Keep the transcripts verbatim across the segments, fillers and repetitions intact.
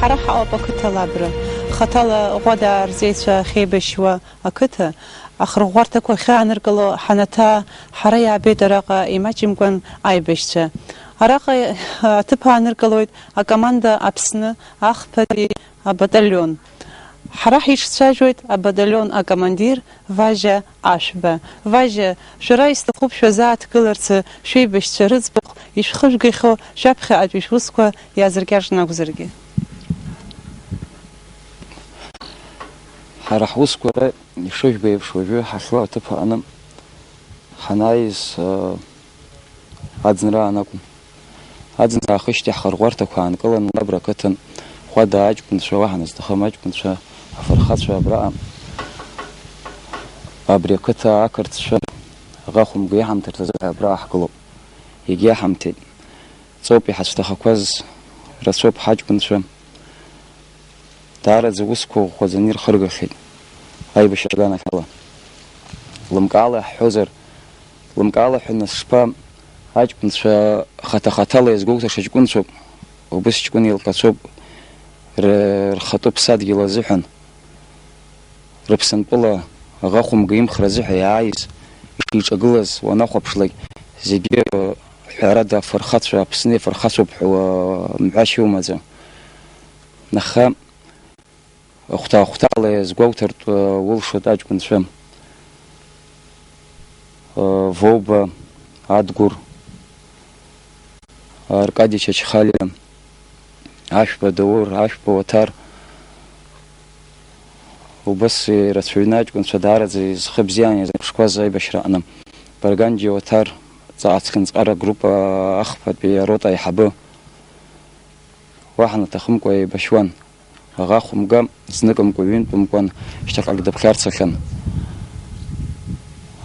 Ҳара ҳаҟоуп ақыҭа Лабра. Хаҭала Ӷәадаа рҵеицәа ахьеибашьуа ақыҭа, ахырӷәӷәарҭақәа ахьааныркыло ҳанаҭаа, ҳара иаабеит араҟа имаҷымкәан аибашьцәа. Араҟа, а, аҭыԥ ааныркылоит акоманда Аԥсны ахԥатәи абаталион. Ҳара ҳиҿцәажәоит абаталион акомандир Важьа Ашәба. Важьа, шәара исҭахуп шәазааҭгыларц шәеибашьцәа рыӡбахә, ишәхыжәгахьоу шәаԥхьаҟатәи шәусқәа иаазыркьаҿны акәзаргьы. Ҳара ҳусқәа ара ишыжәбо еиԥш, уажәы ҳахьлоу аҭыԥ аҟны ҳанааиз, э, аӡынра аанакәым. Аӡынра аахижьҭеи ҳхырӷәӷәарҭақәа аанкыланы Лабра ақыҭан Ӷәада аҷкәынцәа, уаҳа назҭахым аҷкәынцәа, афырхацәа абраҟа, абри ақыҭа ақырҭцәа аӷа хәымга иҳамҭарц азыҳәа абраҟа ҳгылоуп. Егьиаҳамҭеит. Ҵоуп иҳацәҭахақәаз, рацәоуп ҳаҷкәынцәа. Даараӡа усқәа ӷәӷәаӡаны ирхыргахьеит аибашьра аганахьала. Лымкаала иаҳҳәозар, лымкаала ҳәа нас шԥа, аҷкәынцәа хаҭа-хаҭала иазгәоуҭаша ҷкәынцәоуп, убыс ҷкәын еилҟьацәоуп, р-, рхатәы ԥсадгьыл азыҳәан. Рыԥсынтәыла аӷа хәымга имхра азыҳәа иааиз, ишиҿагылаз уанахәаԥшлак, зегьы, ҳәарада, афырхацәа, Аԥсны ифырхацәоуп ҳәа мҳәашьа умаӡам. Аха ахәҭа-ахәҭала иазгәоуҭартә, э, улшоит аҷкәынцәа. Э, Воуба, Адгәыр, Аркади Чачхалиа, Ашәба Даур, Ашәба Уаҭар. Убас ирацәаҩны аҷкәынцәа даараӡа изхы бзиан иазыԥшқәаз аибашьраҟны. Барганџьиа Уаҭар, ҵаҟа ацхынҵҟьара агруппа ахԥатәи арота аиҳабы. Уаҳа наҭахымкәа еибашьуан. Аӷа хәымга, зныкымкәа, ҩынтәымкәан, шьҭахьҟагь дыԥхьарцахьан.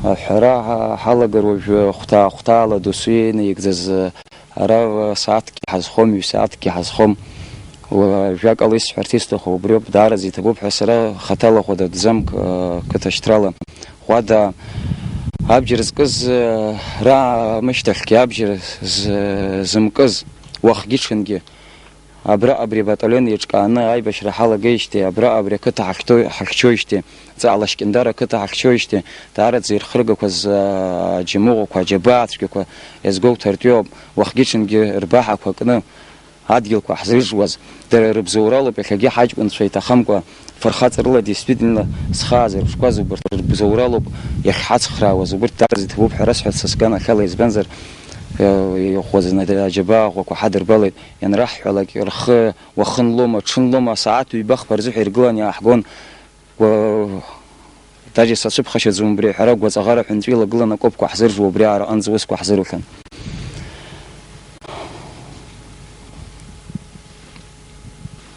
Аҳәара ҳа-, ҳалагар уажәы хәҭаа-хәҭаала досу иеины игӡаз, ара сааҭкгьы ҳазхом, ҩ-сааҭкгьы ҳазхом. Уа-, жәакала исҳәарц исҭаху убриоуп, даараӡа иҭабуп ҳәа сара хаҭала Ӷәада Ӡамк, ы, қыҭа шьҭрала. Ӷәада абџьар зкыз, ы, раамышьҭахьгьы абџьар з-, зымкыз, уахгьы-ҽынгьы. Абра абри абаталион еиҿкааны аибашьра ҳалагеижьҭеи, абра абри ақыҭа ҳахьҭоу-, ҳахьчоижьҭеи, ҵаҟа Лашькьындар ақыҭа ҳахьчоижьҭеи, даараӡа ирхыргақәаз, аа, аџьамыӷәақәа, аџьабаа цәгьақәа иазгәоуҭартәиоуп, уахгьы-ҽынгьы рбаҳақәа кны адгьылқәа ҳзыржуаз, дара рыбзоуралоуп иахьагьы ҳаҷкәынцәа иҭахымкәа, фырхаҵарыла, действительно, зхы аазырԥшқәаз убарҭ рыбзоуралоуп иахьҳацхраауаз, убарҭ даараӡа иҭабуп ҳәа расҳәарц сызганахьала, избанзар, э, иӷәӷәаӡаны аџьабаа ӷәӷәақәа ҳадырбалеит. Ианраҳҳәалак, рхы уахынлома, ҽынлома, асааҭ ҩба-хԥа рзыҳәа иргылан иааҳгон. Уа-, даже сацәыԥхашьаӡом убри аҳәара, гәаҵаӷара ҳәынҵәа илагылан акопқәа ҳзыржуа, убри араҟынӡа усқәа ҳзырухьан.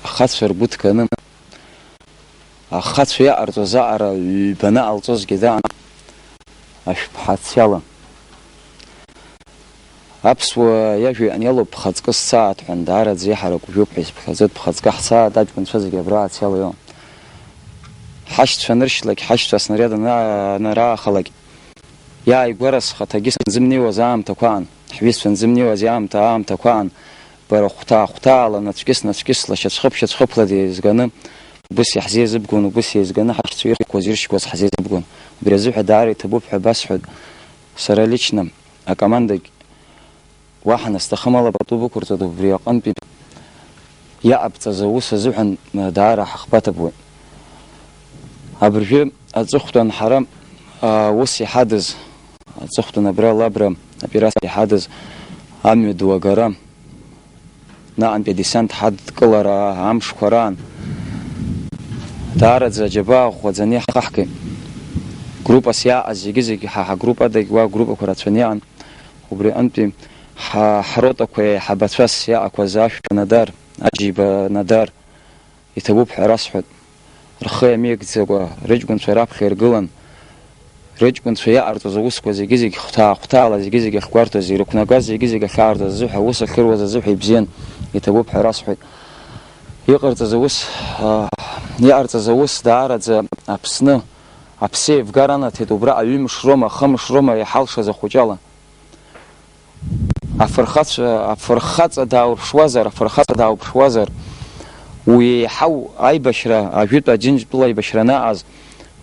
Ахацәа ргәы ҭганы, ахацәа иаҟарҵоз аҟара ҩбаны аҟалҵозгьы даан, ашәԥҳа Ациала. Аԥсуа иажәа ианиалоуп, ԥхаҵкы сцааит ҳәа, даараӡа иаҳарак жәуп ҳәа исыԥхьаӡоит, ԥхаҵкы ҳцааит, аҷкәынцәа зегьы абра Ациала иоуан. Ҳашьцәа аныршьлак, ҳашьцәа аснариад ана-, анараахалак, иааигәара схаҭагьы санзымнеиуаз аамҭақәа аан, ҳҩызцәа анзымнеиуаз аамҭа, аамҭақәа аан, бара хәҭаа-хәҭаала, нацәкьыс-нацәкьысла, шьацәхыԥ-шьацәхыԥла деизганы, убыс иаҳзеизыбгон, убыс еизганы ҳашьцәа ирхәоз, иршьқәаз ҳзеизыбгон. Убри азыҳәа даара иҭабуп ҳәа басҳәоит сара лично, акомандагь. Уаҳа насҭахым ала пату бықәырҵоит, убри аҟынтәи иаҟабҵаз аус азыҳәан, даара ҳахбаҭабуеит. Абыржәы аҵыхәтәан ҳара, а, ус иҳадыз, аҵыхәтәан абра Лабра операциа иҳадыз амҩа ду агара, наҟынтәи адесант ҳадкылара амшқәа раан, Даараӡа аџьабаа ӷәӷәаӡаны иаҳхаҳгеит. Группас иааҟаз зегьы-зегьы ҳа ҳагруппадагь уа группақәа рацәаны иҟан. Убри аҟынтәи ҳа-, ҳротақәа еиҳабацәас иаҟақәаз Ашәба Надар, Аџьиба Надар, иҭабуп ҳәа расҳәоит. Рхы иамеигӡакәа рыҷкәынцәа раԥхьа иргылан, рыҷкәынцәа иаҟарҵоз аусқәа зегьы-зегь хәҭаа-хәҭаала, зегьы-зегь ахьгәарҭоз, ирықәнагаз зегьы-зегь ахьаартыз азыҳәа аус ахьыруаз азыҳәа ибзиан, иҭабуп ҳәа расҳәеит. Иҟарҵаз аус, аа, иҟарҵаз аус даараӡа Аԥсны, аԥсы еивгар анаҭеит убра аҩымш роума, ахымш роума иҳалшаз ахәыҷала. Афырхацәа, афырхаҵа дааурԥшуазар, афырхаҵа дааурԥшуазар, уи еиҳау аибашьра, ажәытә Аџьынџьтәыла аибашьра анаҟаз,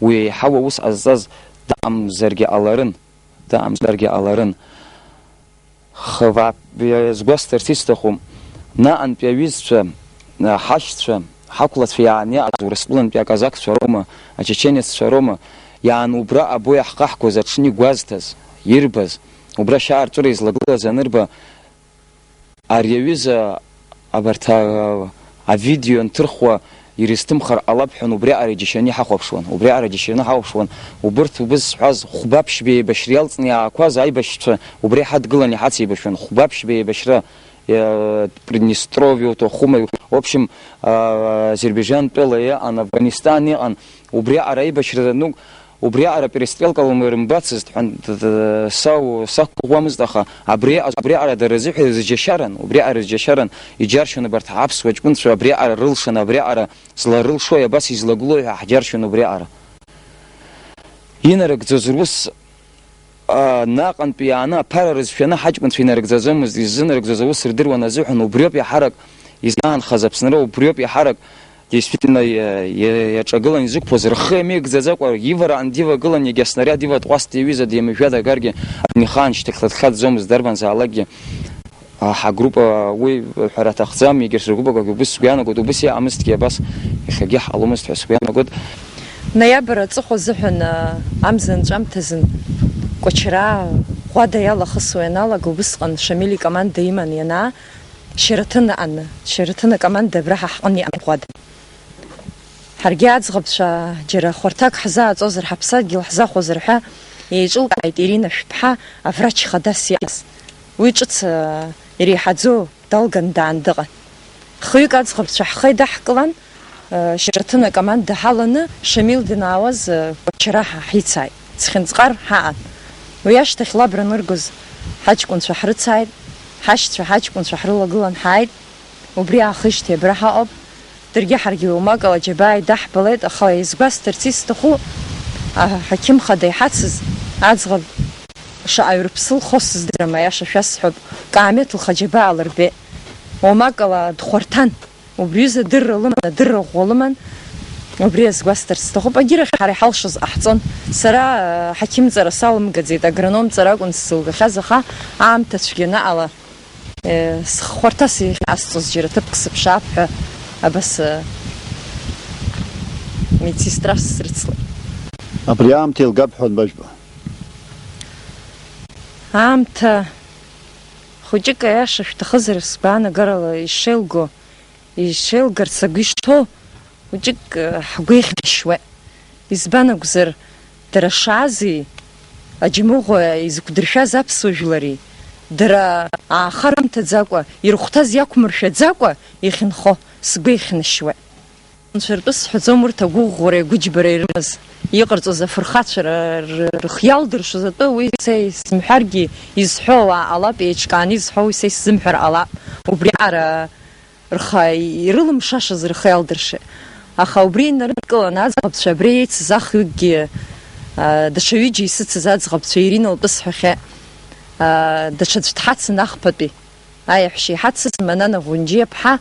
уи еиҳау аус ҟазҵаз даҟамзаргьы ҟаларын, даҟамзаргьы ҟаларын. Хыва-, иазгәасҭарц исҭаху, наҟантәи аҩызцәа, ҳашьцәа, ҳақәлацәа иааны иҟаз Урыстәылантәи аказақцәа роума, ачеченеццәа роума, иааны убра або иаҳхаҳгоз аҽны игәазҭаз, ирбаз, убра ашьаарҵәыра излагылаз анырба, ари аҩыза абарҭ а-, авидео анҭырхуа ирызҭымхар ҟалап ҳәа убриаҟара иџьашьаны иҳахәаԥшуан, убриаҟара иџьашьаны ҳахәаԥшуан, убырҭ убыс зҳәаз хәба-ԥшьба еибашьра иалҵны иаақәаз аибашьцәа убри ҳадгылан иҳацеибашьуан, хәба-ԥшьба еибашьра, э, Приднестровье уҭахума, в общем, а, Азербайџьан тәыла иҟан, Афганистан иҟан, убриаҟара аибашьра данук, убриаҟара перестрелкала ирымбацызт ҳәа д-, д-, сау-, сақәгәыӷуамызт, аха абри, абриаҟара дара рзыҳәа ирызџьашьаран, убриаҟара ирызџьашьаран, иџьаршьон абарҭ аԥсуа ҷкәынцәа абриаҟара рылшаны, абриаҟара зларылшои, абас излагылои ҳәа ҳџьаршьон убриаҟара. Инарыгӡоз рус, а, наҟантәи иааны аԥара рызшәаны ҳаҷкәынцәа инарыгӡаӡомызт, иззынарыгӡоз аус рдыруан азыҳәан, убриоуп иаҳарак изаанхаз Аԥсынра, убриоуп иаҳарак действительно иа-, иа-, иаҿагылан изықәԥоз, рхы иамеигӡаӡакәа, ивараан дивагылан, иагьа аснариад иватҟәасҭа иҩыза деимыжәжәа дагаргьы, абни ихаан шьҭахьла дхьаӡӡомызт, дарбанзаалакгьы. А, ҳагруппа уи ҳәара аҭахӡам, егьырҭ ргәыԥқәагьы убыс сгәы иаанагоит, убыс иҟамызҭгьы абас иахьагьы ҳҟаломызт ҳәа сгәы иаанагоит. Ноиабр аҵыхәа азыҳәан, а, амза анҵәамҭазын Кәачараа Ӷәада иалахысуа ианалага, убысҟан Шамил икоманда иман ианаа, Шьараҭын аҟаны, Шьараҭын акоманда абра ҳа ҳҟны иҟан Ӷәада. Ҳаргьы аӡӷабцәа џьара хәарҭак ҳзааҵозар, ҳаԥсадгьыл ҳзахәозар ҳәа еиҿылкааит Ирина Шәԥҳа аврач хадас иҟаз. Уи ҿыц, а, иреиҳаӡоу далган даан дыҟан. Хҩык аӡӷабцәа ҳхы еидаҳкылан, а, Шьараҭын акоманда ҳаланы Шамил данаауаз, а, Кәачара ҳа-, ҳицааит. Цхьынҵҟар ҳаҟан. Уи ашьҭахь Лабра аныргоз ҳаҷкәынцәа ҳрыцааит, ҳашьцәа ҳаҷкәынцәа ҳрылагылан ҳааит. Убри аахижьҭеи абра ҳаҟоуп. Даргьы ҳаргьы уамакала аџьабаа еидаҳбалеит, аха изгәасҭарц исҭаху, аҳақьым хада иҳацыз аӡӷаб шаҟаҩ рыԥсы лхо сыздырам, аиаша шәасҳәап, Каамеҭ лхы аџьабаа лырбеит. Уамакала дхәарҭан, убри ҩыза адырра лыман, адырра ӷәӷәа лыман, убри азгәасҭарц сҭахуп. Агьырахь ҳара иҳалшоз ҟаҳҵон. Сара, а, ҳақьымҵара салымгаӡеит, агрономҵара акәын сзылгахьаз, аха аамҭа цәгьаны ала Э, схы хәарҭас иахьҟасҵоз џьара ҭыԥк сыԥшаап ҳәа абас, э, медсестра срыцлеит. Абри аамҭа еилгап ҳәа анбажәба? Аамҭа хәыҷык аиаша шәҭахызар, сгәаанагарала ишеилго, ишеилгарц агәы ишҭоу, хәыҷык, э, ҳгәы еихьнашьуеит. Избан акәзар, дара шаази, аџьамыӷәа изықәдыршәаз аԥсуа жәлари, дара ааха рымҭаӡакәа, ирыхәҭаз иақәмыршәаӡакәа ихьынхо сгәы еихьнашьуеит. Анцәа ртәы сҳәаӡом урҭ агәыӷәӷәареи агәыџьбареи ирымаз, иҟарҵоз афырхацәа р-, р-, рхы иалдыршоз атәы, уи са исымҳәаргьы, изҳәо ауаа ҟалап, еиҿкааны изҳәо уи са исзымҳәар ҟалап, убриаҟара рхы ирылымшашаз рхы иалдыршеит. Аха убри инарыдкыланы аӡӷабцәа абри еицыз ахҩыкгьы, а, даҽа ҩыџьа исыцыз аӡӷабцәа Ирина лтәы сҳәахьеит, а, даҽаӡә дҳацын ахԥатәи. Аиаҳәшьа иҳацыз Манана Ӷәынџьиаԥҳа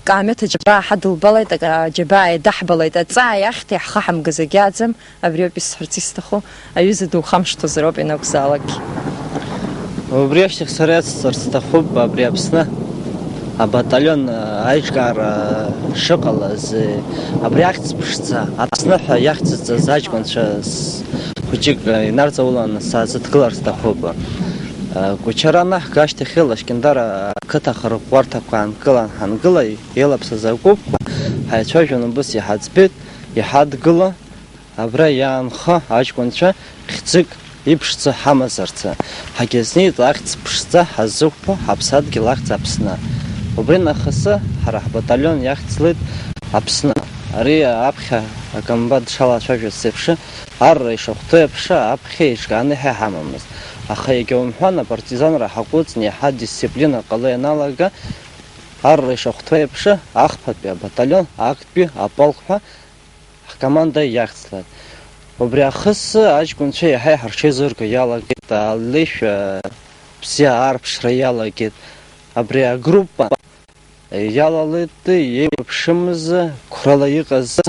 Каамеҭ аџьабаа ҳадылбалеит, ак-, аџьабаа еидаҳбалеит, аҵааи ахьҭеи ҳхы ҳамгаз агьааӡам. Абриоуп исҳәарц исҭаху, аҩыза духамышҭуазароуп ианакәзаалакгьы. Убри ашьҭахь сара иацсҵарц сҭахуп абри Аԥсны абаталион, а, аиҿкаара шыҟалаз, э, абри ахьӡ ԥшӡа, Аԥсны ҳәа иахьӡыҵаз аҷкәынцәа с-, хәыҷык, э, инарҵауланы сазыҭгылар сҭахуп. Э, Кәачара анаҳга ашьҭахьы Лашькьындар ақыҭа ахырӷәӷәарҭақәа аанкылан ҳангыла, еилаԥсаз агәыԥқәа ҳаицәажәон, убыс иҳаӡбеит. Иҳадгыла абра иаанхо аҷкәынцәа хьӡык иԥшӡа ҳамазарц, ҳагьазнеит ахьӡ ԥшӡа ҳазықәԥо ҳаԥсадгьыл ахьӡ Аԥсны. Убри нахысы ҳара ҳбаталион иахьӡлеит Аԥсны. Ари аԥхьа акомбат дшалацәажәоз еиԥш, арра ишахәҭоу еиԥш, аԥхьа еиҿкааны ҳәа иҳамамызт. Аха иагьа умҳәан, апартизанра ҳаҟәыҵны иаҳа дисциплина ҟала ианалага, арра ишахәҭоу еиԥш, ахԥатәи абаталион, актәи аполк ҳәа ҳкоманда иахьӡлеит. Убри аахыс аҷкәынцәа иаҳа иҳарҽеизырго иалагеит, алеишәа бзиа аарԥшра иалагеит. Абри агруппа иалалеит еиуеиԥшымыз қәрала иҟаз,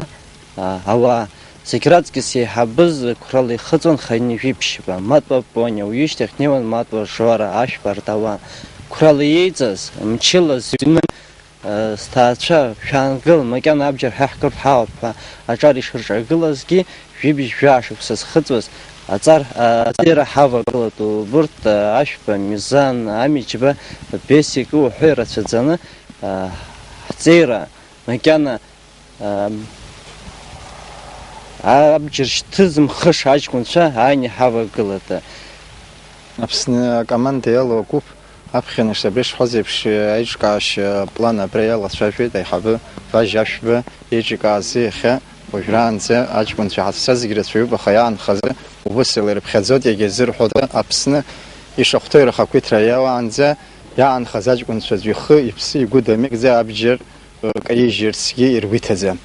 а, ауаа. Зегь раҵкыс еиҳабыз қәрала ихыҵуан Хаини Жәиԥшьба, Матуа Пониа, уи ишьҭахь днеиуан Матуа Жора, Ашәба Ардауан. Қәрала иеиҵаз, мчыла зҩны, а, сҭаацәа, шәаангыл, макьана абџьар ҳәа ҳкыртә ҳауп ҳәа аҿар ишырҿагылазгьы, жәибжь жәаа шықәса зхыҵуаз аҵар, а, аҵеира ҳавагылатәу убырҭ, а, Ашәба, Мизан, Амиџьба, Бесик, уҳәа ирацәаӡаны, а, ҳҵеира макьана, а, абџьар шьҭызымхыша аҷкәынцәа ааины иҳавагылат. Аԥсны акоманда иалоу агәыԥ аԥхьан абри ишҳәаз еиԥш аиҿкаашьа аплан абра иалацәажәеит аиҳабы Важь Ашәба, еиҿкааз иахьа уажәраанӡа аҷкәынцәа ҳазцазгьы рацәаҩуп, аха иаанхаз убыс еиларыԥхьаӡоит, иагьазырҳәода Аԥсны ишахәҭоу ирахақәиҭра иауаанӡа иаанхаз аҷкәынцәа аӡә ихы, иԥсы, игәы дамеигӡа абџьар, ы, каижьырцгьы иргәы иҭаӡам.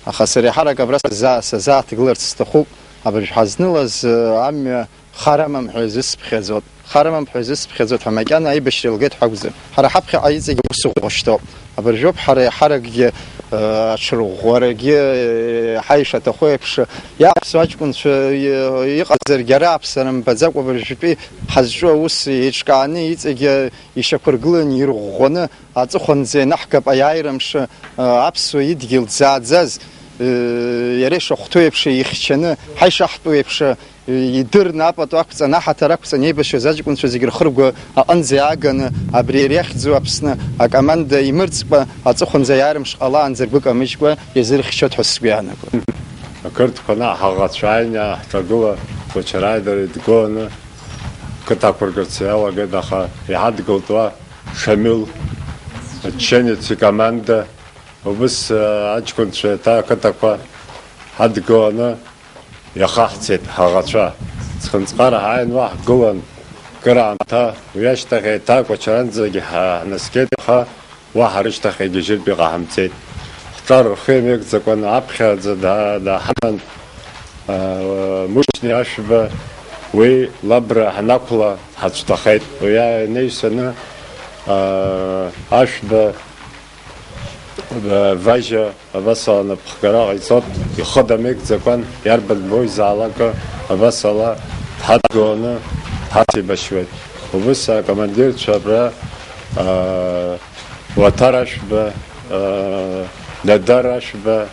Аха сара еиҳарак абра саза-, сазааҭгыларц сҭахуп, абыржә ҳазнылаз, ы, амҩа хар амам ҳәа изысԥхьаӡот, хар амам ҳәа изысԥхьаӡот ҳәа макьана аибашьра илгеит ҳәа акәзар, ҳара ҳаԥхьаҟа иҵегь аус ӷәӷәа шьҭоуп. Абыржәоуп ҳара еиҳаракгьы, э, аҽырӷәӷәарагьы, э, ҳа ишаҭаху еиԥш, иааԥсо аҷкәынцәа, э, иҟазаргьы ара аԥсара мбаӡакәа абыржәтәи ҳазҿу аус еиҿкааны иҵегь ишьақәыргыланы ирӷәӷәаны аҵыхәанӡа ианаҳгап аиааира мшы, э, аԥсуа идгьыл дзааӡаз, э, иара ишахәҭоу еиԥш ихьчаны, ҳа ишаҳтәу еиԥш, э, идырны апату ақәҵаны, аҳаҭыр ақәҵаны еибашьуаз аҷкәынцәа зегьы рхы-ргәы аҟынӡа иааганы, абри иара иахьӡу Аԥсны акоманда имырӡкәа, аҵыхәанӡа аиааира мшы ҟалаанӡа ргәы камыжькәа иазырхьчоит ҳәа сгәы иаанагоит. Ақырҭқәа наҟ ҳаӷацәа ааины иааҳҿагыла, Кәачарааи дареи дгыланы, қыҭа ақәыргарц иалагеит, аха иҳадгылт уа Шамил, ачченец икоманда, убыс, э, аҷкәынцәа еиҭа ақыҭақәа ҳадгыланы иахаҳцеит ҳаӷацәа. Ҵхынҵҟара ҳааин уа ҳгылан кыраамҭа, уи ашьҭахь еиҭа Кәачаранӡагьы ҳа-, ҳнаскьеит, аха уаҳа рышьҭахь егьыжьыртә иҟаҳамҵеит. Ҳҿар рхы иамеигӡакәан аԥхьаӡа да-, дааҳаман, аа, Мушьни Ашәба, уи лабра ҳанақәла ҳацәҭахеит. Уи ианаҩсаны, аа, Ашәба, аа, Важьа абасала напхгара ҟаиҵот, ихы дамеигӡакәан, иарбан боизаалакы абасала дҳадгыланы дҳацеибашьуеит. Убыс акомандирцәа абра, аа, Уаҭар Ашәба, аа, Дадар Ашәба,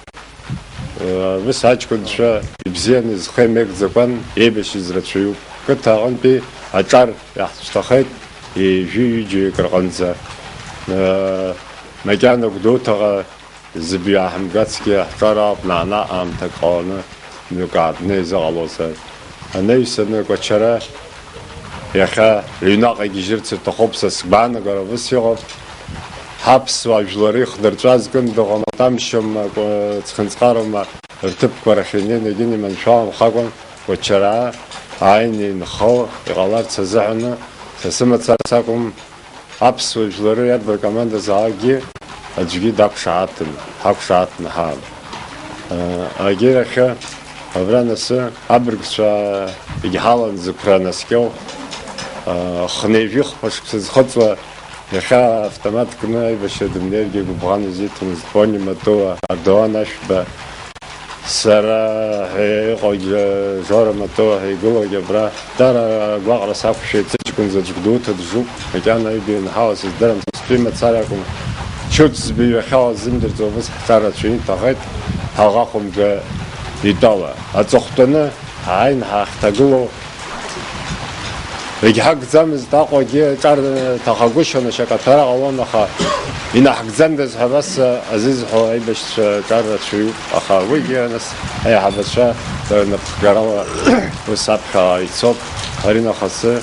аа, ус аҷкәынцәа ибзианы зхы иамеигӡакәан еибашьыз рацәаҩуп. Қыҭа аҟынтәи аҿар иаҳцәҭахеит ҩажәи ҩыџьеи акры ҟынӡа. Ыы, макьана Гәдоуҭаҟа зыбаҩ ааҳамгацгьы, ҳҿар аҟны ана аамҭак ҟаланы мҩак аартны изыҟалозар. Анаҩсаны Кәачара иахьа рыҩнаҟа игьежьырц рҭахуп, са сгәаанагара ус иҟоуп. Ҳаԥсуаа жәлары ихдырҵәаз кын дыҟам, Тамшьома, Кәа-, Цхынҵҟарома, рҭыԥқәа рахь инеины егьын иманшәаламхакәан, Кәачараа ааины инхо иҟаларц азыҳәаны, са сымацара сакәым, аԥсуа жәлары иарбан команда заалакгьы аӡәгьы дақәшаҳаҭым, ҳақәшаҳаҭны ҳаам. Егьирахьы, абра анасы, абыргцәа егьҳалан зықәра наскьоу, хынеижәи хԥа шықәса зхыҵуа, иахьа автомат кны аибашьра дымнеиргьы гәыбӷан изиҭомызт Пони Матуа, Ардуан Ашәба, сара ҳәа иҟоугьы, Жора Матуа ҳәа игылоугьы абра. Дара агәаҟра сақәшәеит, сыҷкәын заҵәык дуҭа дыжуп, макьана аҩбаҩ инҳауа сыздырам, сыԥсҭа мацара акәым, ҽыҭ збаҩ иахьала ззымдырӡо убыс ҳҿар рацәаҩны иҭахеит, ҳаӷа хәымга итәала. Аҵыхәтәаны ҳааин ҳахьҭагылоу Егьҳагӡамызт, Аҟәагьы ҿар ҭахагәышьон, ашьакаҭәара ҟалон, аха инаҳгӡандаз ҳәа абас азызҳәо аибашьцәа ҿар рацәаҩуп, аха уигьы нас аиҳабацәа рнапхгарала ус аԥхьа ицоуп, ари нахасы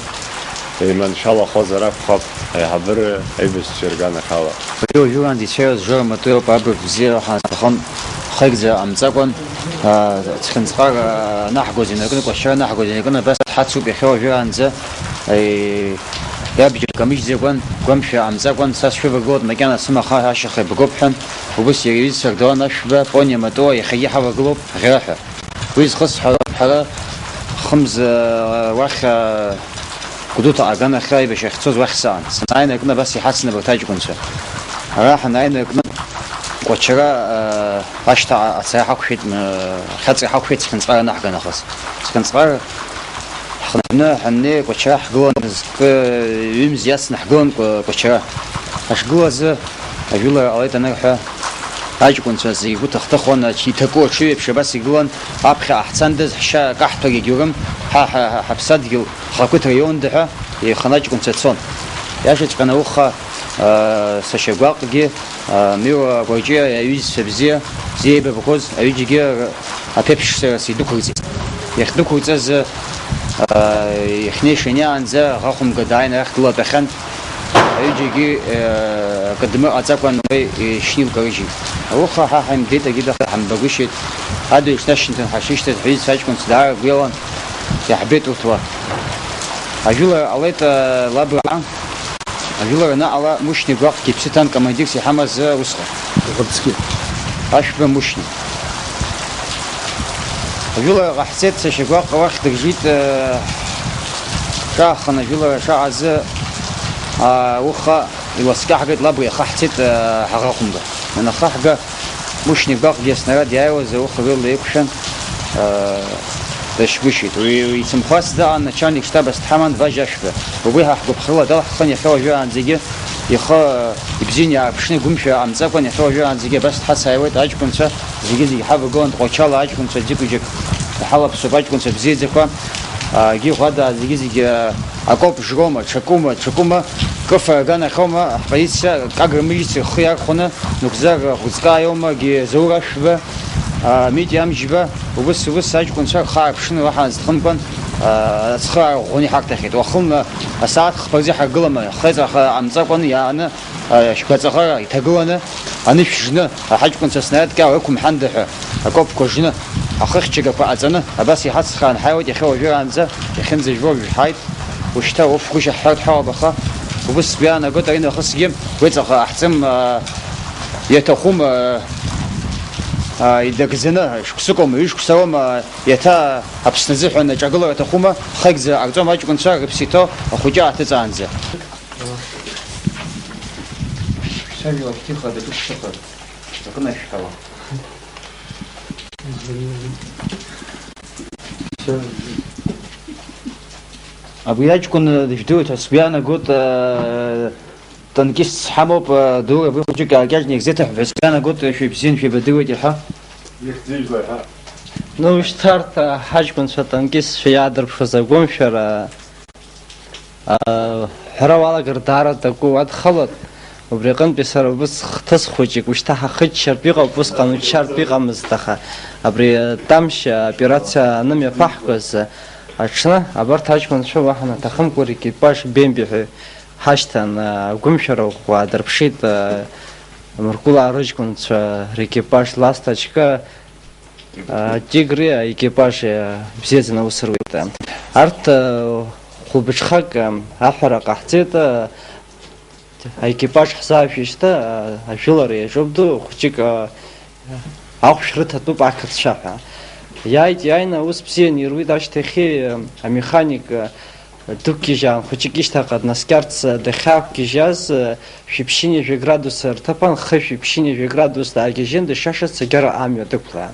еиманшәалахозар акәхап, аиҳабыра аибашьцәа ирганахьала. Уажәы-уажәраанӡа ицәажәоз Жора Матуиоуп, абырг бзиара ҳанҭахын, хеигӡа ҟамҵакәан, аа, цхынҵҟар, аа, анаҳгоз инаркны, кәашара анаҳгоз инаркны, абас ҳацуп иахьа уажәраанӡа, еи, иабџьар камыжьӡакәан, гәамшәа ҟамҵакәан, са сшәывагылоит, макьана сымаха ашьаха ибгоуп ҳәан, убыс иара иҩызцәа Ардуан Ашәба, Пониа Матуа, иахьагьы ҳавагылоуп, ӷьараҳәа. Уи зхысҳәароуп, ҳара хымз, уахь, Гәдоуҭа аганахьы аибашьра ахьцоз уахь саан. Санааи инаркны абас иҳацын абарҭ аҷкәынцәа. Ара ҳанааи инаркны Кәачара, ашҭа ацара ҳақәшәеит, ахьаҵра ҳақәшәеит цхынҵҟара анаҳга нахыс. Цхынҵҟара ҳхынҳәны ҳаннеи Кәачара ҳгылан, зкы ҩымз иацны ҳгылан Кәа-, Кәачара. Ҳашгылазы ажәылара ҟалеит анырҳәа, аҷкәынцәа зегьы гәы ҭых-ҭыхуан, ач-, иҭаку аҽыҩеиԥш абас игылан, аԥхьаҟа ҳцандаз, ҳшьа каҳҭәагь егьаурым, ҳа, ҳа, ҳа, ҳаԥсадгьыл Хақәиҭ раион ҳәа еихан аҷкәынцәа цон. Иашаҵәҟьаны ауха, аа, сашьа гәаҟгьы, аа, Миуа Гәарҷиа аҩызцәа бзиа, бзиа еибабақәоз аҩыџьагьы р-, аԥеиԥш сара сидәықәырҵеит. Иахьдәықәырҵаз, аа, иахьнеиша иаанӡа аӷа хәымга дааины арахь дылатәахьан. Аҩыџьагьы, аа, акы дмыҟаҵакәан уи ишьнилкарыжьит. Ауха ҳа ҳаимдеит, агьи даха ҳамбагәышьеит. Адырҩаҽны ашьыжьымҭан ҳашишьҭаз ҳҩызцәа аҷкәынцәа даара ргәы иалан. Иаҳбеит урҭ уа. Ажәылара ҟалеит, э, лаб раан. Ажәылара анаҟала, Мушьни гәаҟгьы иԥсы ҭан командирс иҳамаз, э, усҟан. Ӷәыбзгьы. Ашәба Мушьни. Ажәылара ҟаҳҵеит, сашьа гәаҟ уахь дыржит, э, ҿаахан ажәылара шаҟазы, а, уха иласкьаҳгеит, лаб иаха ҳцеит, э, ҳаӷа хәымга. Ианахаҳга, Мушьни гәаҟгьы аснарад иааиуаз ауха рыла еиқәшәан, аа, дашьгәышьеит. Уи ицымхәац даан начальник штабас дҳаман Важь Ашәба. Убри ҳа ҳгәыԥхрыла далҳхын, иахьа уажәраанӡагьы ихы, ибзианы иаарԥшны, гәымшәа ҟамҵакәан, иахьа уажәраанӡагьы абас дҳацааиуеит. Аҷкәынцәа зегьы-зегьы ҳавагылан, Тҟәачала аҷкәынцәа ӡык-ҩыџьак иҳалаԥсоуп, аҷкәынцәа бзиаӡақәа, аагьы ӷәада зегьы-зегьы, акоуп жроума, ҽакума, ҽакума, кыфа аганахьоума, ҳпозициа Кагра мыжьыц рхы иархәаны, Нугзар Хәыҵкааиоума, Гьезаур Ашәба, а, Митиа Амҷба, убыс, убыс аҷкәынцәа рхы аарԥшны уаҳа зҭхымкәан, а, ацхыраара ӷәӷәаны иҳарҭахьеит. Уахынла асааҭ хԥа рзы ҳаргылама, хеҵәаха ҟамҵакәан иааны, а, шәгәаҵаӷара иҭагыланы, анышә жны, аҳаҷкәынцәа снарядкьала ықәымҳанда ҳәа, акопқәа жны, ахыхьчагақәа ҟаҵаны, абас иҳацхраан ҳаиуеит иахьа уажәраанӡа, иахьынӡажәбо уажә ҳааит. Ушьҭа уфгәышьа ҳҳәартә ҳауабаха, убыс сгәы иаанагоит, ари нахысгьы уеҵаҟа ҟаҳҵым, аа, иаҭахума, аа, идагӡаны, шықәсыкоума, ҩышықәсароума, иаҭа Аԥсны азыҳәан аҿагылара аҭахума, хеигӡара ҟарҵом аҷкәынцәа рыԥсы иҭоу ахәыҷы ааҭыҵаанӡа. Шәажәа уахьҭихуа дакы шәҭыхыз, дакы нашәҳәала. Абри аҷкәын, э, дыжәдыруеит ҳәа сгәы иаанагоит, э, танкистс ҳамоуп, э, дура абри хәыҷык аакьаҿны ирзеиҭаҳәҳәа сгәы иаанагоит, э, шәибзиан, шәеибадыруеит иаҳа. Ихьӡыжәла иаҳа. Ну, шьҭа арҭ, э, ҳаҷкәынцәа танкистцәа иаадырԥшуаз агәымшәара, э, ҳәара уалагар даара дакәу уадхалоит. Убри аҟынтәи сара убыс хҭыс хәыҷык ушьҭа ҳахыччартә иҟоуп, усҟан уччартә иҟамызт, аха абри, э, Тамшь аоперациа анымҩаԥаҳгоз, э, аҽны абарҭ аҷкәынцәа уаҳа наҭахымкәа рекипаж Бемби ҳәа ҳашьҭан, э, агәымшәара ӷәӷәа аадырԥшит, э, Мыркәылаа рыҷкәынцәа рекипаж Ласточка, А, Тигри аекипаж, а, бзиаӡаны аус руеит. Арҭ, а, хәылбыҽхак, а, аҳәара ҟаҳҵеит, а, аекипаж ҳзаашәышьҭа, а, ажәылара иаҿуп ду, хәыҷык, а, ахәшә рыҭатәуп ақырҭцәа ҳәа. Иааит, иааины аус бзианы ируит ашьҭахьы, а, амеханик, а, Дықәгьежьаан, хәыҷык ишьҭахьҟа днаскьарц дахьаақәгьежьааз, шәиԥшьынҩажәа градус рҭыԥан, хышә ҩаԥшьынҩажәа градус даагьежьын, дышшашаз цәгьара амҩа дықәлаан.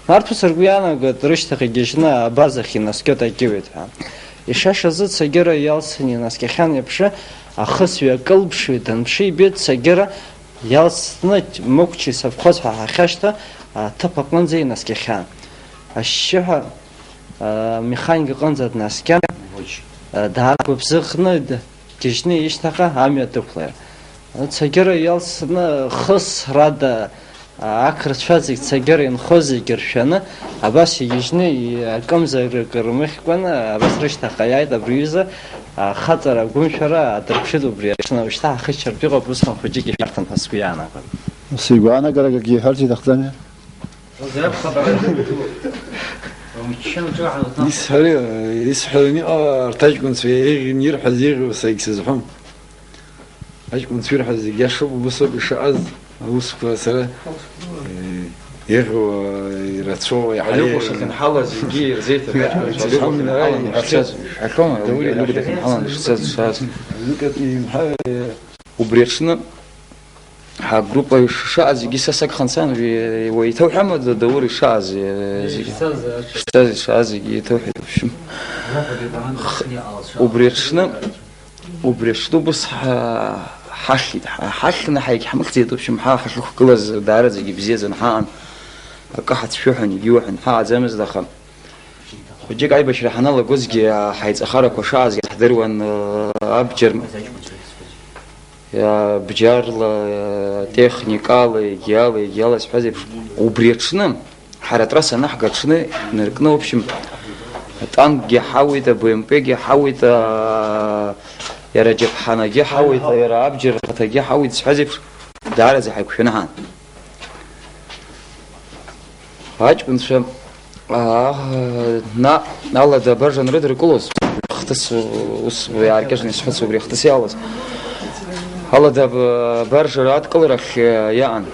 Нарҭ ус ргәы иаанагоит, рышьҭахь игьежьны абазахь инаскьоит, акьыуеит ҳәа. Ишашазы цәгьара иалсны инаскьахьан еиԥш, ахысҩы акылԥшҩы данԥшы, ибеит цәгьара иалсны Мықәчи совхоз ҳәа ҳахьашьҭа аҭыԥ аҟынӡа инаскьахьан. Ашьшьыҳәа Амеханик иҟынӡа днаскьан. Мгоч. даара гәыбзыӷны д-, гьежьны ишьҭахьҟа амҩа дықәлар. Цәагьыра иалсны хысрада, ақырҭцәа зегь цәагьыра инхо зегь ршәаны, абас игьежьны и-, акымзарак рмыхькәаны, абас рышьҭахьҟа иааит абри аҩыза, ахаҵара агәымшәара адырԥшит убри аҽны. Уажәшьҭа ҳахыччартә иҟоуп, усҟан хәыҷык ишәарҭан ҳәа сгәы иаанагоит. Сигәаанагарак акгьы иҳәарц иҭахӡами? Исҳәари-, исҳәараны иҟоу арҭ аҷкәынцәа еиӷьын ирҳәаз еиӷьу сагь сызҳәом. Аҷкәынцәа ирҳәаз зегь иашоуп, убасоуп ишыҟаз аусқәа сара, э, еиӷьу, э, ирацәоу, иаҳа Алиокәа еиӷьу. Шахьынҳалаз зегьы ирзеиҭеит аҷкәынцәа. Алиокәа Алиокәа шахьынҳалан, шахьынҳалан, даур Алиокәа Алиокәа дахьынҳалан дышцаз, дышцаз. Алиокәа иҳәа, э, Убри аҽны ҳгруппа ш-, шаҟа зегьы са сагхан сан, уи, уеиҭауҳәама, Д-, Даур, ишааз, э, зегьы? Шааз, шааз, ишааз зегьы еиҭауҳәеит, в общем. Убри аҽны, убри аҽны убыс ҳа-, ҳахьит, ҳа-, ҳахьны ҳаигь ҳмыхьӡеит, в общем, ҳа-, ҳахьықәгылаз даараӡагьы ибзиаӡаны ҳаҟан. Акы ҳацәшәо ҳәа, егьиуҳәан, ҳаҟаӡамызт, аха хәыҷык аибашьра ҳаналагозгьы, ҳаиҵахарақәа шаазгьы ҳдыруан, абџьар, бџьарла, техникала, егьиала, егьиала, сҳәаз еиԥш, убри аҽны, ҳара атрасса анаҳга аҽны инаркны, в общем, атанкгьы ҳауит, аб м п-гьы ҳауит, а, иара аџьаԥҳанагьы ҳауит, иара абџьар ахаҭагьы ҳауит, сҳәаз еиԥш, даараӡа ҳаиқәшәаны ҳаан. Аҷкәынцәа, аа, наҟ алада абаржа анрыдыркылоз, хҭыс ус иааркьаҿны исҳәац убри ахҭыс иалаз. Алада аб-, абаржа адкыларахь, э, иаан.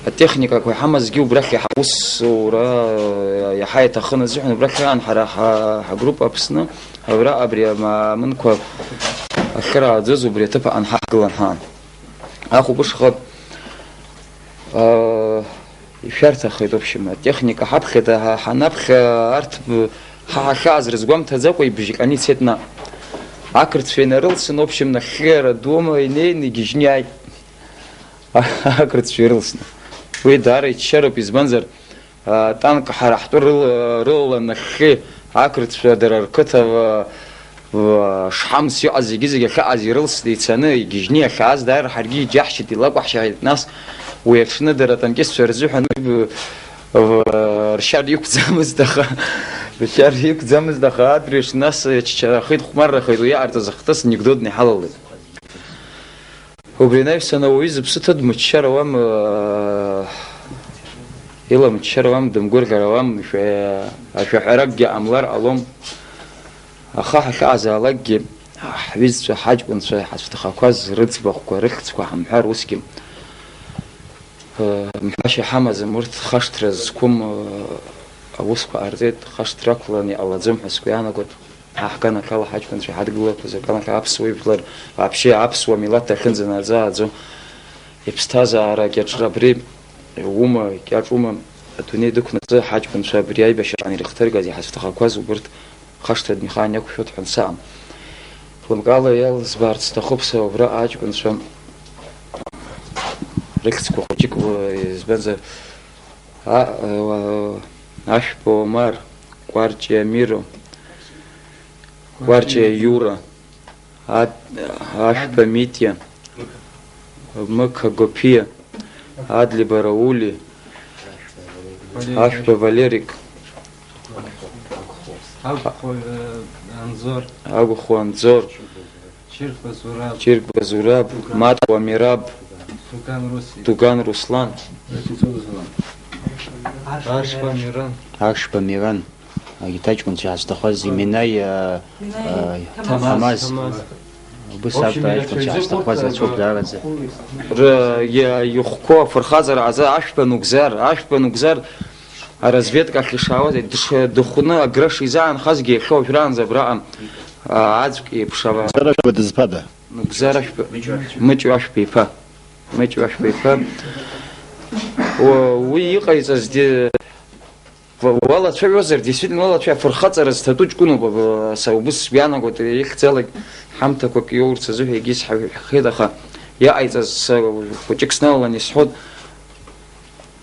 Атехникақәа иҳамазгьы убрахь иаҳа-, усура, э, иаҳа иаҭахын азыҳәан, убрахь иаан ҳара ҳа-, ҳагруппа Аԥсны, абра абри амаамынқәа ахьырааӡоз убри аҭыԥ аҟны ҳаҳгылан ҳаан. Ахәылбыҽха, аа, ишәарҭахеит, в общем, атехника ҳаԥхьа ҳа-, ҳанаԥхьа арҭ б-, ҳа ҳахьааз рызгәамҭаӡакәа ибжьҟьаны ицеит наҟ. Ақырҭцәа инарылсын, в общем, нахьхьи ара дума инеины игьежьны иааит. Ақырҭцәа ирылсны. Уи даара иччароуп, избанзар, атанк ҳара ҳтәы рыл-, рылалан нахьхьи ақырҭцәа дара рқыҭа, в-, шҳамс иҟаз зегьы-зегьы ахьыҟаз ирылсны ицаны, игьежьны иахьааз дааир ҳаргьы иџьаҳшьеит, илакәаҳшьааит, нас уи аҽны дара атанкистцәа рзыҳәан уи б-, в-, ршьар иқәӡамызт, аха, ршьар иқәӡамызт, аха адырҩаҽны нас иаччарахеит, хәмаррахеит, уи иҟарҵаз ахҭыс анекдотны иҳалалеит. Убри анаҩс ауаҩы зыԥсы ҭыдмыччар ауам, э, иламыччар ауам, дымгәырӷьар ауам, шәа-, ашәаҳәаракгьы ҟамлар ҟалом. Аха ҳахьаазаалакгьы, ҳҩызцәа, ҳаҷкәынцәа, ҳацәҭахақәаз рыӡбахәқәа, рыхьӡқәа ҳамҳәар усгьы, э, мҳәашьа ҳамаӡам, урҭ хашҭра зқәым, э, аусқәа ҟарҵеит, хашҭра ақәланы иҟалаӡом ҳәа сгәы иаанагоит. Ҳа ҳганахьала ҳаҷкәынцәа ҳадгылақәаз аганахьала аԥсуа ижәлар, вообще аԥсуа милаҭ ахьынӡанаӡааӡо, иԥсҭазаара кьаҿра абри ума, кьаҿ ума, адунеи дықәнаҵы ҳаҷкәынцәа абри аибашьраан ирыхҭыргаз, иҳацәҭахақәаз убырҭ хашҭра днеихаан иақәшәот ҳәа саам. Лымкаала иалзбаарц сҭахуп са убра аҷкәынцәа рыхьӡқәа хәыҷык, избанзар, а-, а-, Ашәба Омар, Кәарҷиа Миро, Кәарҷиа Иура, Ад-, Ашәба Митиа, Мыка Гоԥиа, Адлеиба Раули, Ашәба Валерик, Агәхо, э, Анзор. Агәхо Анзор, Чиркба Зураб. Чиркба Зураб, Матуа Мираб, Дуган Руслан. Дуган Руслан. Ашба Миран. Ашба Миран. Агьҭаҷкәынцәа иаасҭахуаз Минаи, а, Минаи, а, Ҭамаз. Ҭамаз. Ҭамаз. Убыс В общем, акәын аҷкәынцәа иаацәажәоз иаасҭахуаз рацәоуп даараӡа. Р-, иа-, ихәқәоу афырхаҵара азы ашәба нугзар, ашәба нугзар, аразведка ахь ишаауаз, дыш-, дыхәны агра шизаанхазгьы иахьа уажәраанӡа абраҟа, а, аӡәк еиԥш ала. Нугзар ашәба дызԥада? Нугзар ашәба, Мыҷ ашәба иԥа. Мыҷ ашәба иԥа. Уа-, уи иҟаиҵаз ди-, уа-, уалацәажәозар, действительно, уалацәа-, афырхаҵара зҭатәу ҷкәыноуп, аб-, са убыс сгәы иаанагоит, ихьӡалак ҳамҭақәак иоурц азыҳәа егьыс ҳаҳәхеит, аха иҟаиҵаз са хәыҷык сналалан исҳәот,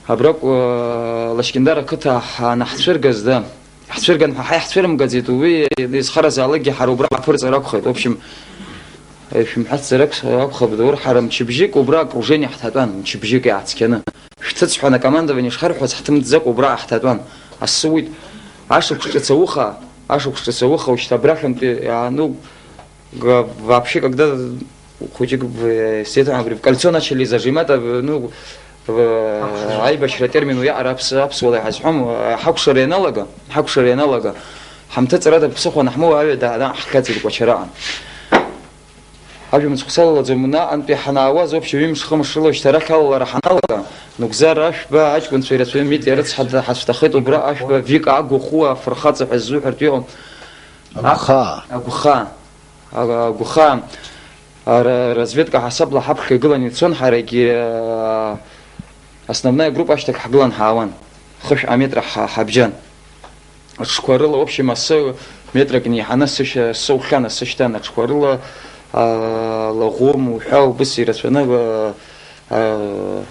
Абраҟ, э, Лашькьындар ақыҭа ҳанаҳцәыргаз, да, Ҳцәырган ҳәа ҳаи ҳцәырымгаӡеит, уи изхаразаалакгьы ҳара убра ҳаԥырҵыр акәхеит. В общем, шәымҳәацзар акәхап, Даур, ҳара мчыбжьык убра окружение ҳҭатәан, мчыбжьык иааҵқьаны. Шәҭыҵ ҳәа акомандование шҳарҳәоз ҳҭымҵӡакәа убра ҳҭатәан. Асы уит, ашықәс ҿыц ауха, ашықәс ҿыц ауха, ушьҭа абрахьынтәи, а, ну, Га-, вообще, когда хәыҷык в-, с этого, говорю, в кольцо начали зажимать, а, в-, ну, в-, аибашьра атермин уиаҟара аԥс-, аԥсуала иҳазҳәом, а, ҳакәшара ианалага, ҳакәшара ианалага, ҳамҭыҵрада ԥсыхәа анаҳмоуа аҩада аанаҳхьаҵит Кәачараҟа. Ажәа мыцхә салалаӡом, наҟ-антәи ҳанаауаз, вообще, ҩымш-хымш рыла шьҭа арахь алалара ҳаналага, Нугзар Ашәба аҷкәынцәа ирацәаҩы Митиа рыцҳа ҳацәҭахеит, убра Ашәба Вика Агәахәуа афырхаҵа ҳәа ззуҳәартә иҟоу. Агәхаа. Агәхаа. Ага, агәхаа, ара, разведка ҳасабла ҳаԥхьа игылан ицон, ҳарагьы, а, основная группа ашьҭахь ҳгылан ҳаауан. Хышә аметра ҳа-, ҳабжьан. Аҽқәа рыла, в общем, асы метрак неиҳаны сышьа-, сыухьан, асы шьҭан. Аҽқәа рыла, а, лаӷәым уҳәа убыс ирацәаны, а, а,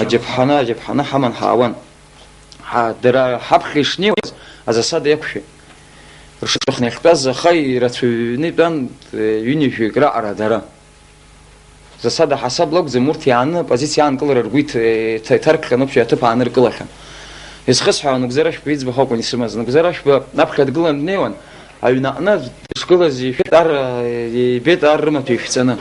аџьаԥҳаны, аџьаԥҳаны ҳаман ҳаауан. Ҳа-, дара ҳаԥхьа ишнеиуаз, азасада иақәшәеит. Ршыҵәахны иахьтәаз аха ирацәаҩны итәан, ҩынҩажәаҩык раҟара дара. Засада ҳасабла акәӡам, урҭ иааны апозициа аанкылара ргәы иҭ-, иҭ-, иҭаркхьан, уԥшәа аҭыԥ ааныркылахьан. Изхысҳәаауа Нугзар Ашәба иӡбахә акәын исымаз. Нугзар Ашәба аԥхьа дгылан днеиуан, аҩнаҟны дышгылаз ишәеит ар, ибеит ар рымаҭәа ишәҵаны.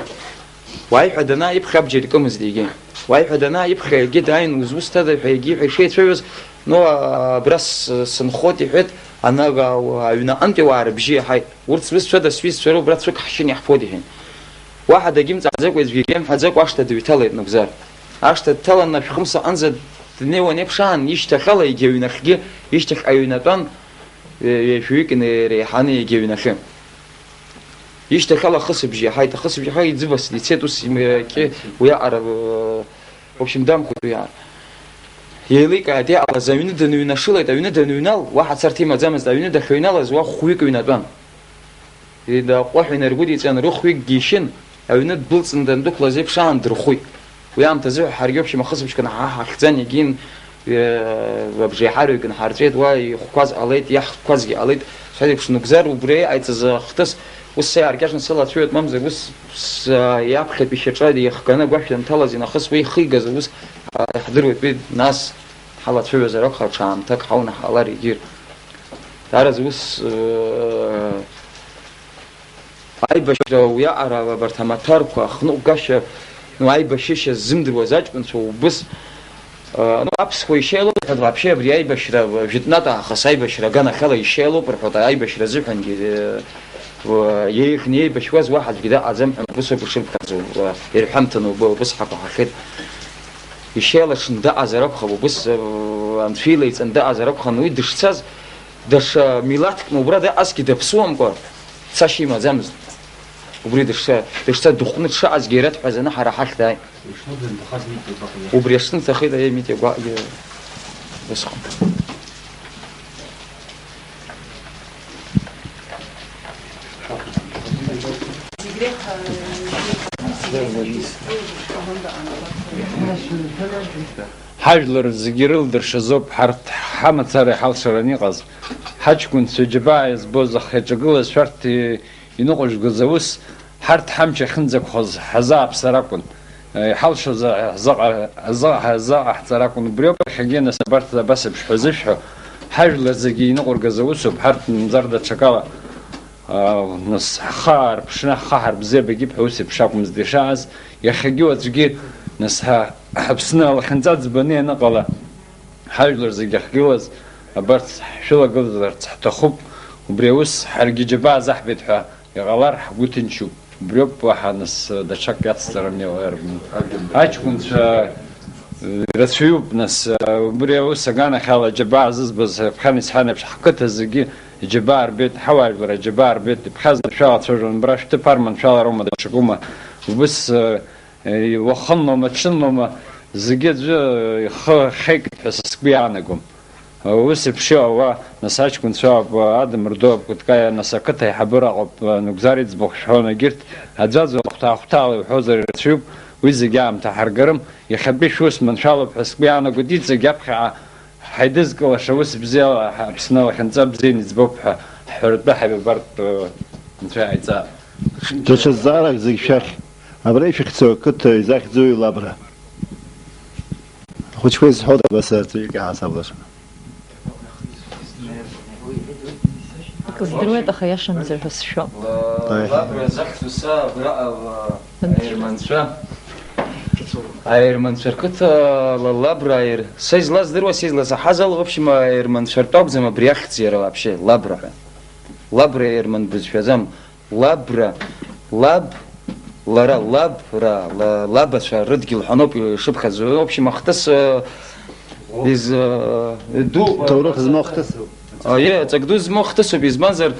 Уааи ҳәа данааиԥхьа абџьар икымызт егьи. Уааи ҳәа данааиԥхьа егьи дааин, узусҭада ҳәа егьи ҳәа ишеицәажәоз, ну, абра с-, сынхоит иҳәеит, ана-, аҩнаҟынтәи ауаа рыбжьы иаҳаит. Урҭ зусҭцәада сҩызцәа роуп, убра цәык ҳшьын иаҳфоит иҳәеит. Уаҳа дагьымҵааӡакәа, аӡәгьы имҳәаӡакәа ашҭа дыҩҭалеит Нугзар. Ашҭа дҭаланы ашәхымс аҟынӡа днеиуан еиԥш аан, ишьҭахьала егьи аҩнахьгьы, ишьҭахьҟа иҩнатәан, ҩажәаҩык иреиҳаны егьи аҩнахьы. Ишьҭахьала ахысыбжь иаҳаит, ахысыбжь иаҳа иӡыбасны ицеит, ус имаки уиаҟара, в общем, дамхәеит уиаҟара. Еиликааит, иҟалаз аҩны дыныҩнашылеит, аҩны даныҩнал, уаҳа царҭа имаӡамызт, аҩны дахьыҩналаз уа хәҩык ҩнатәан. Ида аҟәҟәаҳәа инаргәыдиҵан, рыхәҩыкгьы ишьын, аҩны ддәылҵны дандәықәлаз еиԥш аан дырхәит. Уи аамҭазы ҳаргьы, в общем, ахысыбжьқәа наҳа ҳахьӡан, егьин, э, абжеиҳараҩык нҳарҵәеит, уа ихәқәаз ҟалеит, иаҳхәқәазгьы ҟалеит. Сҳәеит еиԥш, Нугзар убри иҟаиҵаз ахҭыс, ус са иааркьаҿны сылацәажәоит, мамзар ус с-, иаԥхьатәи шьаҿа ихганы агәашә данҭалаз инахыс уи ихигаз аус, а, иаҳдыруеит, уи нас ҳалацәажәозар акәхап, ҽаамҭак ҳаунаҳалар егьир. Даараӡа ус, э, Аибашьра уиаҟара абарҭ амаҭәарқәа ахныҟәгашьа, ну, аибашьышьа ззымдыруаз аҷкәынцәа убыс, э, ну, аԥсуа ишеилоу ҳәа, вообще абри аибашьра, э, жәытәнатә аахыс аибашьра аганахьала ишеилоуп рҳәоит, аибашьра азыҳәангьы, э, э, еиӷьны еибашьуаз уаҳа аӡәгьы дыҟаӡам ҳәа убыс ауп ишырԥхьаӡо, э, ирҳәамҭаны уб-, убыс ҳақәаҳахьеит. Ишеилашны дыҟазар акәхап, убыс, э, анцәа илеиҵаны дыҟазар акәхап, уи дышцаз, даҽа милаҭкны убра дыҟазҭгьы даԥсуамкәа, цашьа имаӡамызт. Убри дышца, дышца дыхәны дшыҟазгьы ирыҭ ҳәа зны ҳара ҳахь дааит. Убри аҽны дҭахеит, аиеи, Митиа гәаҟгьы усҟан. Ҳажәлар зегьы ирылдыршаз ауп ҳарҭ ҳамацара иҳалшараны иҟаз. Ҳаҷкәынцәа џьабаа иазбоз ахьаҿагылаз шәарҭ иныҟәыжәгаз аус, ҳарҭ ҳамч ахьынӡақәхоз ҳазааԥсар акәын. Иҳалшоз ҳзаҟа-, ҳзаҟа-, ҳзаҟаҳҵар акәын. Убриоуп иахьагьы, нас, абарҭ абас еиԥш ҳәа зышәҳәо, ҳажәлар зегьы иныҟәыргаз аусуп, ҳарҭ мамзар даҽакала, аа, нас, ҳхы аарԥшны, ҳхы ҳарбзиабагьы ҳәа ус еиԥш акәмызт ишааз, иахьагьы уаҵәгьы, нас, ҳа-, ҳаԥсны алахьынҵа ӡбаны ианыҟала, ҳажәлар зегьы ахьгылаз, абарҭ ҳшәылагыларц ҳҭахуп, убри аус ҳаргьы џьабаа заҳбеит ҳәа иҟалар ҳгәы ҭынчуп. Убриоуп, уаҳа нас даҽак иацҵарым иҟоу. Аҷкәынцәа, э, ирацәаҩуп, нас, э, убри аус аганахьала џьабаа зызбаз, ԥхьан исҳәан еиԥш, ҳқыҭа зегьы џьабаа рбеит, ҳауаажәлар џьабаа рбеит, иԥхьаз шәалацәажәон, бара шәҭыԥ арманшәалароума, даҽакума, убыс, э, Уахынлома, ҽынлома, зегьы аӡәы ихы ахьеикит ҳәа са сгәы иаанагом. Ус еиԥш иҟоу, нас аҷкәынцәа ауп, Адам Рдоу ауп, Кәыткаиа, нас ақыҭа аиҳабыра аҟоуп, Нугзар иӡбахә шәҳәон, егьырҭ аӡәаӡәала хәҭаа-хәҭаала иуҳәозар ирацәаҩуп, уи зегьы аамҭа ҳаргарым, иахьатәи шәус маншәалоуп ҳәа сгәы иаанагоит, иҵегь аԥхьаҟа ҳаидызкылаша ус бзиала, ҳа-, Аԥсны алахьынҵа бзианы иӡбоуп ҳәа ҳҳәаратәы ҳаибабартә, э, Анцәа иҟаиҵа. Даҽа зҵаарак зегь шәахь. Абра ишәыхьӡу ақыҭа изахьӡуи Лабра? Ахәыҷқәа изҳәода абас аҵаҩык иаҳасаб лаша? Акы здыруеит, аха иашамзар ҳәа сшәо. Ла-, Лабра захьӡу са абраҟа, ла-, Анцәа. Аерманцәа. Аерманцәа рқыҭа ла-, Лабра аер-, са излаздыруа, са изласаҳаз ала, в общем, аерманцәа ртәы акәӡам абри ахьӡ иара вообще, Лабра ҳәа. Лабра аерман бызшәаӡам. Лабра, лаб, лара, лаб, ра, ла-, лабацәа рыдгьыл ҳәа ноуп ишыԥхьаӡо. В общем, ахҭыс, э, из-, э, ду, э, Ҭоурых змоу ахҭысуп. А, е, ҵак ду змоу ахҭысуп, избанзар,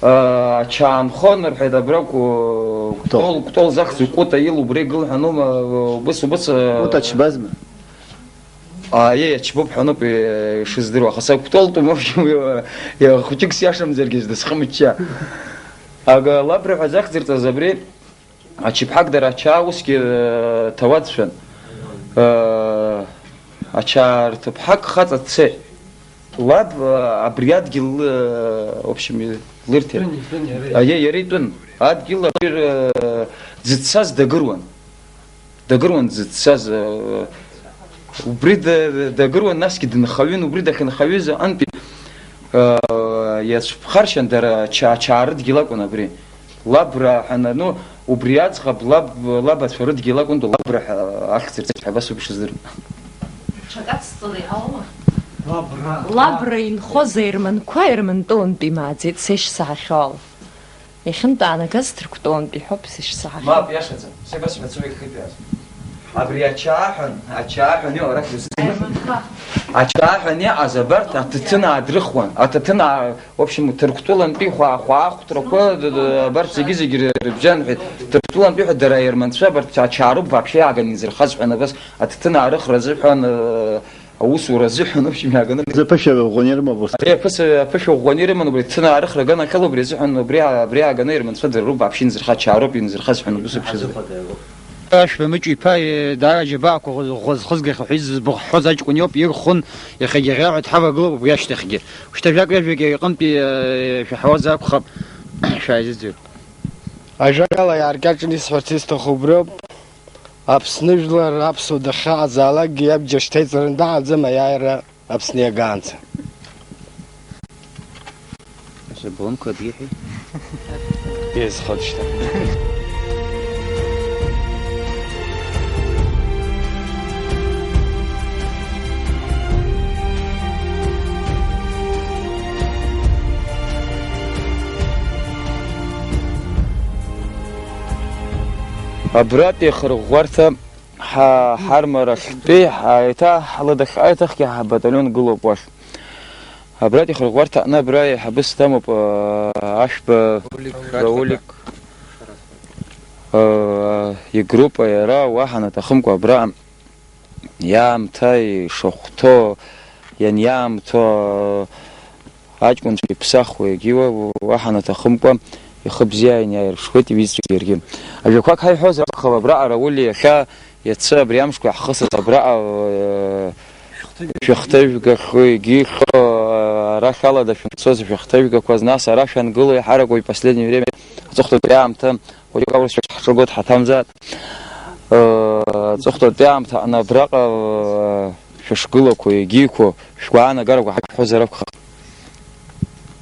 э, ачаанхо нырҳәеит абра Кәтол. Кәтол, Кәтол захьӡу Кәыта ил убра игыл ҳәа нума, э, убыс, убыс, э, Кәыта чбазма? Аиеи, ачбоуп ҳәа ноуп, э, ишыздыруа, аха сакәтолтәым, в общем, э, э, хәыҷык сиашамзаргьы дысхымчча. Ага, Лабра ҳәа захьӡырҵаз абри, ачыԥҳак дара ачаа усгьы, э, ҭауаӡшәан. Э, ачаа рҭыԥҳак хаҵа дцеит. Лаб, э, абри адгьыл, э, в общем, лырҭеит. Итәын, итәын, иара итәын. Аиеи, иара итәын. Адгьыл абри, э, дзыццаз дагыруан. Дагыруан дзыццаз, э, убри да-, дагыруан, насгьы дынхаҩын, убри дахьынхаҩыз аҟынтәи, э, иацәԥхаршьан дара ача-, ачаа рыдгьыл акәын абри. Лабра ҳәа нану, убри аӡӷаб лаб-, лабацәа рыдгьыл акәын, Лабра ҳәа ахьӡырҵеит ҳәа абас ауп ишыздыру. Ҽакы ацҵала иҟалома? Лабра. Лабра инхоз аерманқәа Ермантәылантәи имааӡеит, сеишсаҳахьоу ала. Иахьынтәаанагаз Ҭырқәтәылантәи ҳәоуп сышсаҳахьоу. Мап, иашаӡам. Сеибасҳәацәоу ихитәааз. Абри ачааҳәан, ачааҳәан иҟоу арахь узыӡырҩуеит. Аиманха. Ачааҳәан иҟаз абарҭ аҭаҭын аадрыхуан. Аҭаҭын аа-, в общем, Ҭырқәтәылантәи хәаа-, хәаахәҭрақәа, д-, д-, абарҭ зегьы-зегьы р-, рыбжьан ҳәа. Ҭырқәтәылантәи ҳәа дара аерманцәа абарҭ ачаароуп вообще иааганы инзырхаз ҳәа, абас аҭаҭын аарыхра азыҳәан, э, аусура азыҳәан, в общем, иааганы. Зы ԥышәа ӷәӷәаны ирымоуп ус. Ари аԥыс-, аԥышәа ӷәӷәаны ирыман, убри ҭынаа рыхра аганахьала, убри азыҳәан, убри, абри ааганы ирманцәа дара роуп, вообще инзырха-, чаароуп инзырхаз ҳәа, убыс еиԥш зегьы. Ашәба Мыҷ-иԥа, е, даара аџьабаақәа ӷәаз-, ӷәазхызгахьоу ҳәа изызбахәҳәоз аҷкәын иоуп, ирхәын, иахьагьы аӷьаҩҳәа дҳавагылоуп убри ашьҭахьгьы. Шьҭа жәак-ҩажәак иҟынтәи, е, шәаҳауазар акәхап, шәааизыӡырҩ. Ажәакала, иааркьаҿны исҳәарц исҭаху убриоуп. Аԥсны жәлар аԥсуа дахьаҟазаалакгьы иабџьар шьҭеиҵараны даҟаӡам аиааира Аԥсны иагаанӡа. Аса бломкы объехи? Иазхоит шьҭа. Абратәи ахырӷәӷәарҭа ҳа-, ҳармарахьтәи ҳа-, еиҭа ҳладахьҟаиҭахгьы ҳабаталион гылоуп уахь. Абратәи ахырӷәӷәарҭа аҟны абра еиҳабыс дамоуп, аа, Ашәба Раулик, Раулик, аа, игруппа иара, уаҳа наҭахымкәа абра. Иаамҭа ишахәҭоу, ианиаамҭоу аҷкәынцәа иԥсахуа, егьиуа уаҳа наҭахымкәа ихы бзиа иааирԥшуеит иҩызцәагьы иаргьы. Ажәақәак ҳаиҳәозар акәхап, абраҟа Рауль иахьа, иацы абри амшқәа иаҳхысыз абраҟа, э, шәыхҭыжәгахьоу, егьихьоу, э, арахь алада шәанцоз шәыхҭыжәгақәаз, нас ара шәангыло иҳаракуеит последнее время аҵыхәтәантәи аамҭа. Уажәы аурысшәа ҳҿагылоит ҳаҭамзааит. Э, аҵыхәтәантәи аамҭа аҟны абраҟа, э, шәышгылақәоу, егьиқәоу, шәгәаанагарақәа ҳашәҳәозар акәхап.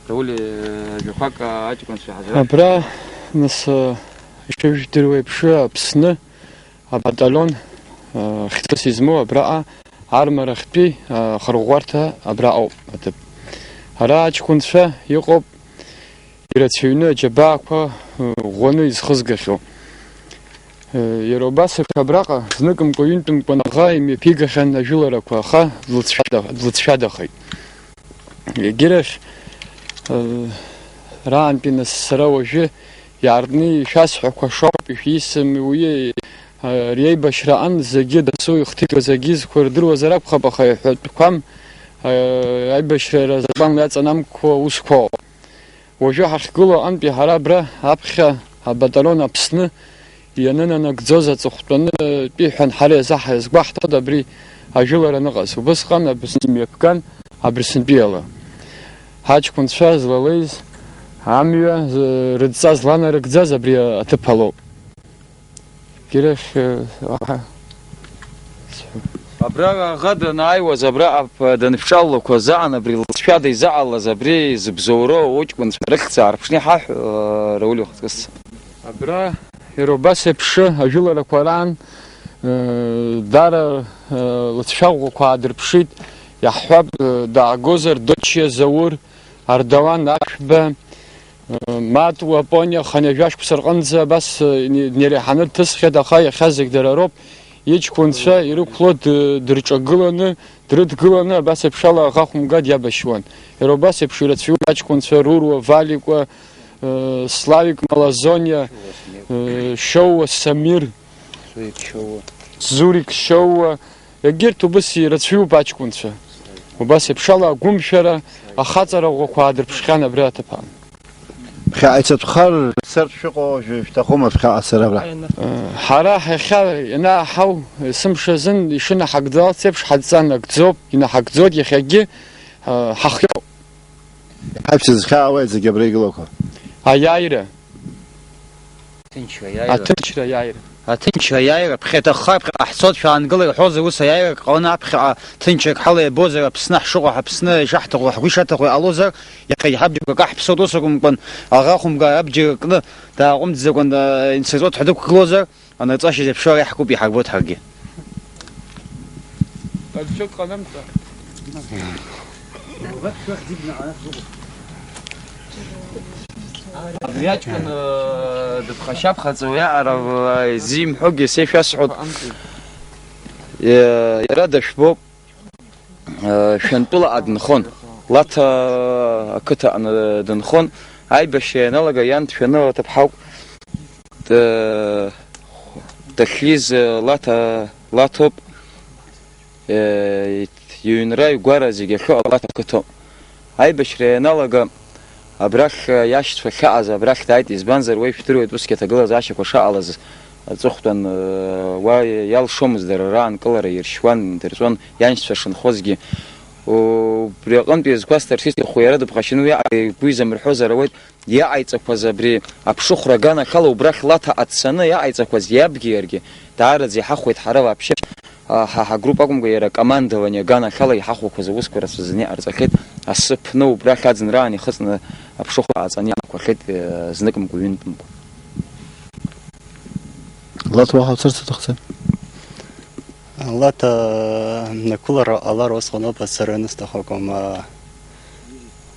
Рауль, э, жәақәак, э, аҷкәынцәа ҳазрашәа. Абра, нас, э, ишыжәдыруа еиԥш, Аԥсны абаталион, э, хьӡыс измоу абраҟа армарахьтәи, э, ахырӷәӷәарҭа абраҟоуп аҭыԥ. Ара аҷкәынцәа иҟоуп. Ирацәаҩны аџьабаақәа, ы, ӷәӷәаны изхызгахьоу. Ы, иара убас еиԥш абраҟа зныкымкәа-ҩынтәымкәан аӷа имҩаԥигахьан ажәыларақәа, аха длыцәшәада-, длыцәшәадахеит. Егьирахь, ы, раантәи нас сара уажәы иаартны ишәасҳәақәаша ауп, ишәисым, уи, ы, ари аибашьраҟан зегьы дасу ихҭигаз агьызқәа рдыруазар акәхап, аха иҳәатәқәам, ы, аибашьра иара азакәанла иаҵанамкуа усқәоуп. Уажәы ҳахьгылоу аҟынтәи ҳара абра аԥхьа абаталион Аԥсны ианынанагӡоз аҵыхәтәантәи ҳәа ҳара иазаҳ-, иазгәаҳҭоит абри ажәылара аныҟаз. Убысҟан Аԥсны имҩаԥган Абрыснтәиала. Ҳаҷкәынцәа злалеиз амҩа, э, рыдҵа зланарыгӡаз абри аҭыԥ алоуп. Киров, э, аха. Абра аӷа данааиуаз, абра ап-, даншәҿаллақәаз аан, абри лҵшәада изаҟалаз, абри зыбзоуроу уҷкәынцәа рыхьӡ аарԥшны иҳаҳә, э, Рауль, ухаҵкы сца. Абра иара убас еиԥш ажәыларақәа раан, э, дара, э, лыҵшәа ӷәӷәақәа аадырԥшит, иаҳҳәап, э, даагозар, Дочиа Заур, Ардауан Ашәба, Матуа, Пониа, хынҩажәа шықәса рҟынӡа абас, э, ни-, днеиреиҳаны дҭысхьеит, аха иахьа зегь дара роуп. Иҷкәынцәа ирықәло д-, дырҿагыланы, дрыдгыланы, абас еиԥш ала аӷа хәымга диабашьуан. Иара убас еиԥш ирацәаҩуп аҷкәынцәа Руруа, Валикәа, э, Славик, Малазониа, э, Шьоуа, Самир, Зурик Шьоуа. Егьырҭ убыс ирацәаҩуп аҷкәынцәа. Убас еиԥш ала агәымшәара, ахаҵара ӷәӷәақәа аадырԥшхьан абри аҭыԥ аан. Ԥхьаҟа ицатәхар, цартә шәыҟоу, уажәы шәҭахума ԥхьаҟа сара абра? Ҳара ҳахьа ианааҳау, есымша азын ишынаҳагӡалац еиԥш ҳадҵа нагӡоуп, инаҳагӡоит иахьагьы, ҳахиоуп. Ҳаԥшьа зхьаауеит зегьы абра игылақәа. Аиааира. Аҭынчра иааира. Аҭынчра иааира. Аҭынчра иааира, ԥхьа иҭаххар, ԥхьаҟа ҳцоит, шәаангыла ирҳәозар, ус аиааира ак ҟаланы аԥхьаҟа ҭынчрак ҳала иабозар, Аԥсны ҳшыҟоу, ҳаԥсны ишаҳҭаху, ҳгәы ишаҭаху иҟалозар, иахьагьы ҳабџьарқәа каҳԥсоит, ус акәымкәан, аӷа хәымга абџьар кны дааҟәымҵӡакәан, инсырҵәот ҳәа дықәгылозар, анырҵашьа зеиԥшроу ара иаҳкуп, иҳарбоит ҳаргьы. Аӡәык ҟанамҵа. Абри аҷкәын, э, дыԥхашьаԥхаҵо уиаҟара, э, изимҳәогьы сеишәасҳәоит. Э, иара дашәбоуп. Э, Шәантәылаҟа дынхон. Лаҭа ақыҭаҟны дынхон. Аибашьра ианалага иан дшәаны аҭыԥҳауп. Э, дахьиз, э, Лаҭа, Лаҭоуп. Э, иҩнра, игәара зегьы ахьыҟалаз ақыҭоуп. Аибашьра ианалага, абрахь, э, иашьцәа ахьаҟаз абрахь дааит, избанзар, уа ишәдыруеит, усгьы аҭагылазаашьақәа шаҟалаз аҵыхәтәан, э, уа иалшомызт дара раанкылара, иршьуан, идырҵәон, ианшьцәа шынхозгьы. Убри аҟынтәи иазгәасҭарц исҭаху, иара дыԥхашьаны уиаҟара игәы изамырҳәозар ауеит, иаҟаиҵақәаз абри аԥшыхәра аганахьала убрахь Лаҭаҟа дцаны иаҟаиҵақәаз иабгьы иаргьы даараӡа иҳахәеит ҳара вообще, а, ҳа, ҳагрупп акәымкәа, иара акомандование аганахьала иҳахәақәаз аусқәа рацәаӡаны иҟарҵахьеит, асы ԥны убрахь аӡынраан ихыҵны аԥшыхәра ҟаҵаны иаанхақәахьеит, э, зныкымкәа, ҩынтәымкәа. Лаҭа уаҳа уцарц уҭахӡам? Лаҭа нақәылара ҟалар усҟаноуп ацара анысҭаху акәым, а,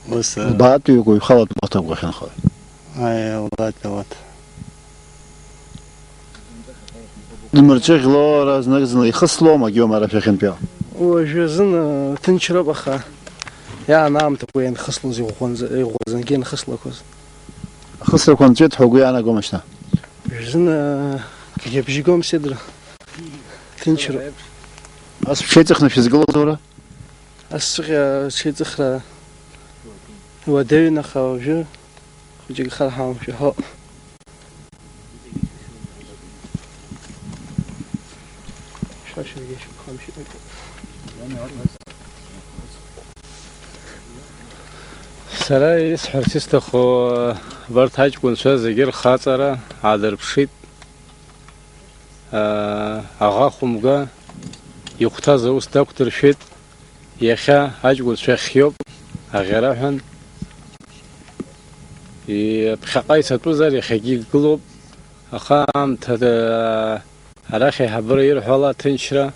Ус, э, лбаатәыҩык уаҩхалатәы Лаҭа угәахьынхоит. Аи, лбаатәы Лаҭа. Дмырҿыӷьло, ара зны-зынла ихыслома, Гиома, ара шәахьынтәио? Уажәы азын, э, ҭынчроуп, аха иаан аамҭақәа ианхыслоз иӷәӷәанӡа-, иӷәӷәаӡангьы ианхыслақәаз. Ахысрақәа нҵәеит ҳәа угәы иаанагома шьҭа? Уажәы азын, э, кагьы абжьы гом, Сидра. Ҭынчроуп. Ас шәеиҵыхны шәызгылоузеи уара? Асҵәҟьа ҽеиҵыхра уадаҩын, аха уажәы хәыҷык ихарҳауам шәаҳәо. Шәа шәаргьы шәыԥхамшьеит. Сара исҳәарц исҭаху, абарҭ аҷкәынцәа зегьы рхаҵара аадырԥшит. Аӷа хәымга ихәҭаз аус дақәдыршәеит, иахьа аҷкәынцәа хиоуп, аӷьараҳәан. И-, ԥхьаҟа ицатәызар, иахьагьы игылоуп, аха аамҭа, а, арахь аиҳабыра ирҳәо ала аҭынчра,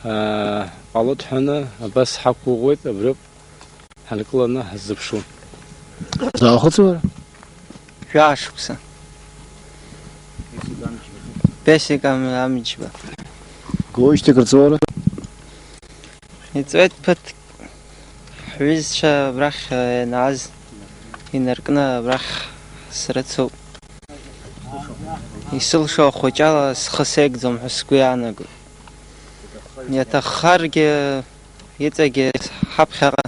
а, ҟалоит ҳәаны абас ҳақәгәыӷуеит, абриоуп. Ҳанкыланы ҳаззыԥшу. Заахәыцуара? Жәаа шықәса. Бесик Ам-, Амҷба. Гуишьҭак рҵоура? Иҵуеит ԥыҭк. Ҳҩызцәа абрахь, э, ианааз инаркны абрахь срыцуп. Исылшо ахәыҷала схы сеигӡом ҳәа сгәы иаанагоит. Иаҭаххаргьы, иҵегьы ҳаԥхьаҟа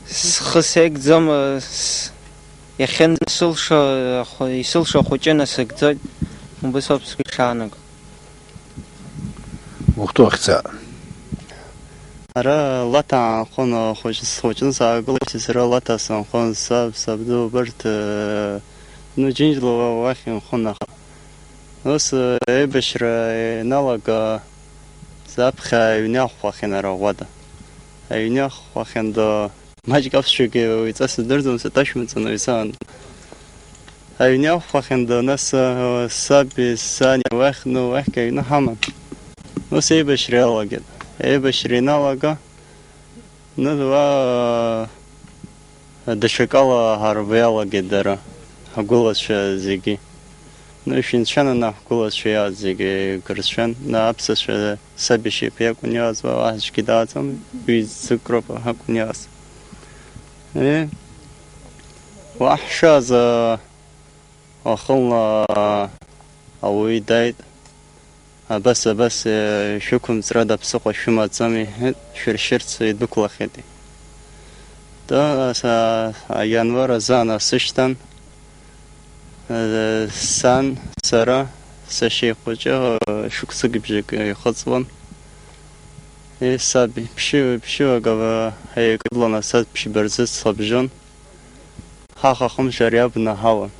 схы сеигӡом, с-, иахьынӡасылшо ахә-, исылшо ахәыҷы насыгӡоит, убыс ауп сгәы ишаанаго. Ухәтәы ахьӡаа. Ара Лаҭа аанхон, хәыҷ-, схәыҷны саагылеит, сара Лаҭа сынхон, саб, сабду убарҭ, э, ну, Џьынџьла уа-, уахь инхон аха. Ус, э, аибашьра ианалага, заԥхьа аҩны ахәхәахьан ара ӷәада. Аҩны ахәхәахьан до, маҷк аԥсшәагьы уаҩҵас сыздырӡом, саҭашәмаҵан уаҩ саан. Аҩны ахәхәахьан до, нас, э, саби сани уахь, ну, уахьгьы аҩны ҳаман. Ус еибашьра иалагеит. Еибашьра иналага, ну, уа, даҽакала ҳарба иалагеит дара, ҳгәылацәа зегьы. Ну, ишәынцәан ана ҳгәылацәа иааз зегьы еиқәырцәан, на аԥсацәа саб ишьапы иакәын иааз, уа аӡәгьы дааӡам, ҩ-зыкроуп акәын иааз. Е, уа ҳшааз, а, уахынла ауаҩы дааит. Абас, абас, э, шәықәымҵрада ԥсыхәа шәымаӡам, иҳәеит, шәыршьырц идәықәлахьеит. Та, са, аиануар азы анасышьҭан, э, сан, сара, сашьа ихәыҷы, э, шықәсык бжак ихыҵуан. Е, саб, ԥшьы-, ԥшьыҩык ава-, ҳаикыдланы саб ԥшьба рзы схыбжьон. Ҳаха хымш ари абна ҳауан.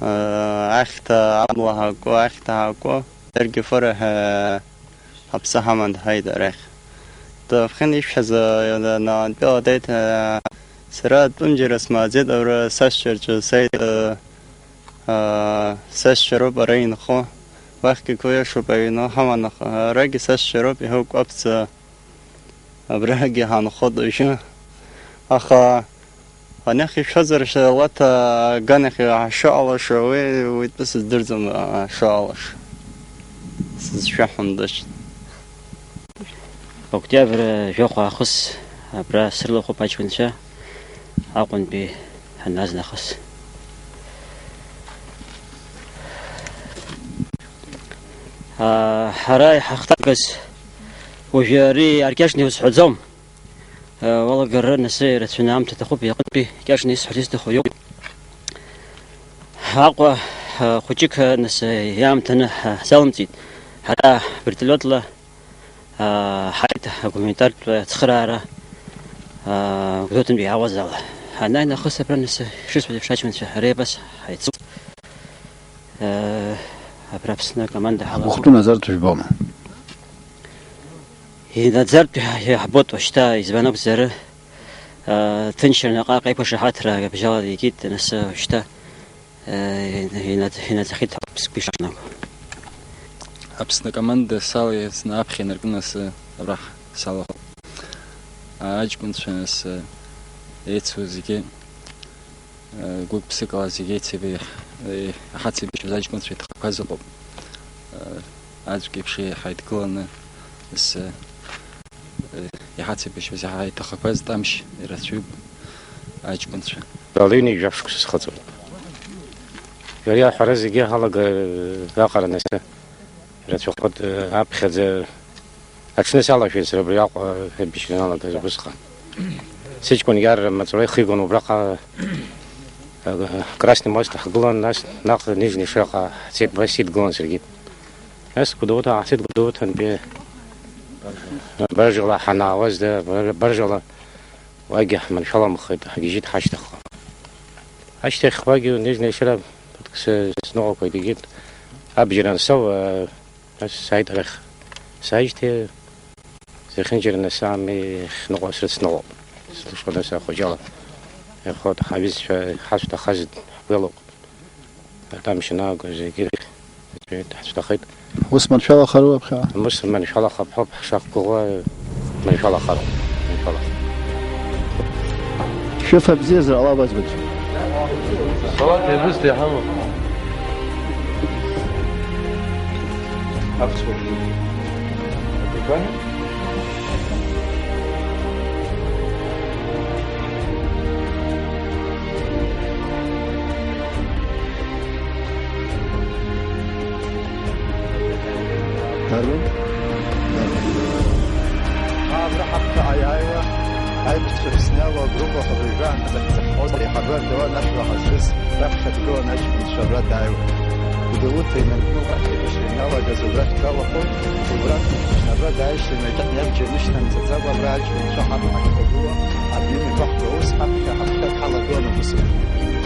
Ахьҭа амла ҳакуа, ахьҭа ҳакуа, даргьы фара ҳәа ҳаԥсы ҳаман дҳаит арахь. Даԥхьан ишәҳәаз, наантәи ҟаҵеит, сара атәымџьара смааӡеит, ара сашьцәа рҿы саит, сашьцәа роуп ара инхо, уахьгьы қәа иашоуп аҩны ҳаман, аха арагьы сашьцәа роуп, иҳәоуп, Кәаԥӡа. Абрагьы ҳанхоит уажәы. Аха анахь ишәҳәозар, Лаҭа аганахь ҳшыҟалаша, уи, уи тәы сыздырӡом, ҳшыҟалаша. Сызшәаҳәон дашт. Октиабр жәохә аахыс абра срылахәуп аҷкәынцәа Аҟәантәи ҳанназ нахыс. Аа, ҳара иҳахҭаркыз уажәы ари аркьаҿны иузҳәаӡом. Уалагара насы ирацәаны аамҭа аҭахуп, иҟынтәи кьаҿны исҳәарц исҭаху иоуп. Аҟәа, а, хәыҷык, а, нас, а, иаамҭаны, а, ҳзалымҵит. Ҳара вертолиотла, а, ҳаит агуманитартә ацхыраара, а, Гәдоуҭантәи иаауаз ала. Ҳанааи нахыс абра нас, шысҳәаз еиԥш, аҷкәынцәа ҳара абас ҳаицуп. А, абра Аԥсны акоманда ҳалахәуп. Ухәтәы наӡартә жәбома? Инаӡартә иаҳбоит уажәшьҭа, избан акәзар, а, ҭынчра наҟ-ааҟ еиқәышаҳаҭра абжьала икит, нас уажәшьҭа, а, ина-, инаӡ-, инаӡахьеит ҳәа ԥсык ишанаго. Аԥсны акоманда салаиазны аԥхьа инаркны асы абра салахәуп. Аҷкәынцәа нас еицу зегьы. Гәык-ԥсыкала зегьы еицеибе-, иҳацеибашьуаз аҷкәынцәа иҭахқәаз ыҟоуп. Аӡәк еиԥш еиҳа идгыланы, ес-, иҳацеибашьуаз иаҳа иҭахақәаз Тамшь ирацәаҩуп аҷкәынцәа. Алыҩны жәаф шықәса схыҵуеит. Иара иаҳәара зегьы ҳалагар аҟара насы. Рацәахоит, аԥхьаӡа аҽны салашәеит сара абри Аҟәа, э, быжьналагаз убысҟан. Сыҷкәын иарра маҵура ихигон убраҟа, э, Красный мост ҳгылан, нас наҟ Нижний Шаҟа ҳцеит, уа сидгылан саргьы. Нас Гәдоуҭа ҳцеит, Гәдоуҭантәи, э, баржала ҳанаауаз, да, бар-, баржала уагьы ҳманшәаламхеит, ҳгьежьит ҳашьҭахьҟа. Ашьҭахь уагьы Нижний Шара ԥыҭк сы-, сныҟәақәеит, егьит абџьар ансоу, э, Нас сааит арахь. Сааижьҭеи зехьынџьара нас ами хныҟәа срыцныҟәоуп. Слышала нас ахәыҷала. Иахоит ҳаҩызцәа ҳашәҭахаз ҳгәалоуп. Атәамшьа наагоз егьырахь аӡәы ҳацәҭахеит. Ус маншәалахароуп ԥхьаҟа? Ус маншәалахап ҳәоуп, ҳшақәгәыӷуа маншәалахароуп. Маншәалахап. Шәыфа бзиазар ҟалап, аӡбацәа. Салаҭ иабысҭа иҳамоуп. Аԥсуа. Абрикәан? Дарбан? Абра ҳаԥхьаҟа иааиуа аибашьцәа Аԥсны иалоу агруппа хынҩажәа анхацәахоз аиҳабы Ардуан ашәла ҳазҭыз раԥхьа дгылан аҷкәынцәа абра дааиуеит. Гәдоуҭа инаркны убрахь аибашьра ианалагаз убрахь далахәын, убрахь абра Дааишьҭын, еиҭах иабџьар нышьҭамҵаӡакәа, абра аҷкәынцәа ҳамхашҭагылоу, абни мҩақәа ҳгәы аус ҳаԥхьа, ҳаԥхьа ҳалагылан, абас еиԥш.